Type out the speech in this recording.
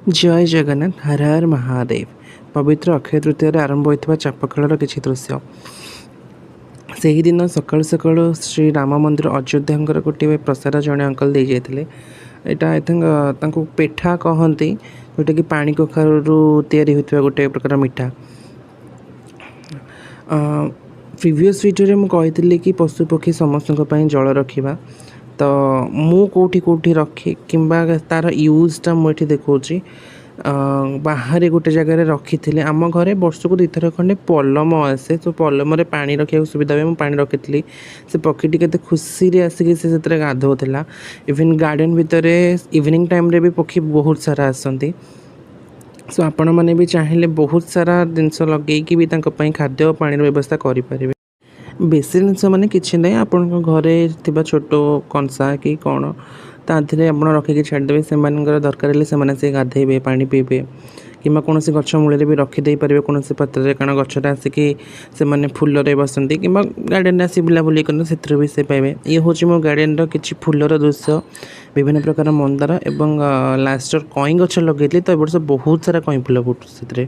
ଜୟ ଜଗନ୍ନାଥ, ହର ହର ମହାଦେବ। ପବିତ୍ର ଅକ୍ଷୟ ତୃତୀୟାରେ ଆରମ୍ଭ ହୋଇଥିବା ଚାପ ଖେଳର କିଛି ଦୃଶ୍ୟ। ସେହିଦିନ ସକାଳୁ ସକାଳୁ ଶ୍ରୀ ରାମ ମନ୍ଦିର ଅଯୋଧ୍ୟାଙ୍କର ଗୋଟିଏ ପ୍ରସାଦ ଜଣେ ଅଙ୍କଲ ଦେଇଯାଇଥିଲେ। ଏଇଟା I think ତାଙ୍କୁ ପେଠା କହନ୍ତି, ଯେଉଁଟାକି ପାଣି କଖାରୁରୁ ତିଆରି ହୋଇଥିବା ଗୋଟେ ପ୍ରକାର ମିଠା। ପ୍ରିଭିୟସ୍ ଭିଡ଼ିଓରେ ମୁଁ କହିଥିଲି କି ପଶୁ ପକ୍ଷୀ ସମସ୍ତଙ୍କ ପାଇଁ ଜଳ ରଖିବା। ତ ମୁଁ କେଉଁଠି କେଉଁଠି ରଖେ କିମ୍ବା ତା'ର ୟୁଜ୍ଟା ମୁଁ ଏଠି ଦେଖାଉଛି। ବାହାରେ ଗୋଟେ ଜାଗାରେ ରଖିଥିଲି। ଆମ ଘରେ ବର୍ଷକୁ ଦୁଇଥର ଖଣ୍ଡେ ପଲମ ଆସେ, ତ ପଲମରେ ପାଣି ରଖିବାକୁ ସୁବିଧା ହୁଏ। ମୁଁ ପାଣି ରଖିଥିଲି। ସେ ପକ୍ଷୀଟି କେତେ ଖୁସିରେ ଆସିକି ସେ ସେଥିରେ ଗାଧୋଉଥିଲା। ଇଭିନ୍ ଗାର୍ଡ଼େନ୍ ଭିତରେ ଇଭିନିଂ ଟାଇମ୍ରେ ବି ପକ୍ଷୀ ବହୁତ ସାରା ଆସନ୍ତି। ସୋ ଆପଣମାନେ ବି ଚାହିଁଲେ ବହୁତ ସାରା ଜିନିଷ ଲଗେଇକି ବି ତାଙ୍କ ପାଇଁ ଖାଦ୍ୟ ଓ ପାଣିର ବ୍ୟବସ୍ଥା କରିପାରିବେ। ବେଶୀ ଜିନିଷ ମାନେ କିଛି ନାହିଁ, ଆପଣଙ୍କ ଘରେ ଥିବା ଛୋଟ କଂସା କି କ'ଣ, ତା ଦେହରେ ଆପଣ ରଖିକି ଛାଡ଼ିଦେବେ। ସେମାନଙ୍କର ଦରକାର ହେଲେ ସେମାନେ ଆସିକି ଗାଧେଇବେ, ପାଣି ପିଇବେ। କିମ୍ବା କୌଣସି ଗଛ ମୂଳରେ ବି ରଖିଦେଇପାରିବେ କୌଣସି ପାତ୍ରରେ, କାରଣ ଗଛଟା ଆସିକି ସେମାନେ ଫୁଲରେ ବସନ୍ତି କିମ୍ବା ଗାର୍ଡ଼େନରେ ଆସି ବୁଲାବୁଲି କରନ୍ତି, ସେଥିରୁ ବି ସେ ପାଇବେ। ଇଏ ହେଉଛି ମୋ ଗାର୍ଡ଼େନର କିଛି ଫୁଲର ଦୃଶ୍ୟ। ବିଭିନ୍ନ ପ୍ରକାର ମନ୍ଦାର ଏବଂ ଲାଷ୍ଟ କଇଁ ଗଛ ଲଗେଇଥିଲି, ତ ଏ ବର୍ଷ ବହୁତ ସାରା କଇଁ ଫୁଲ ଫୁଟୁଛି ସେଥିରେ।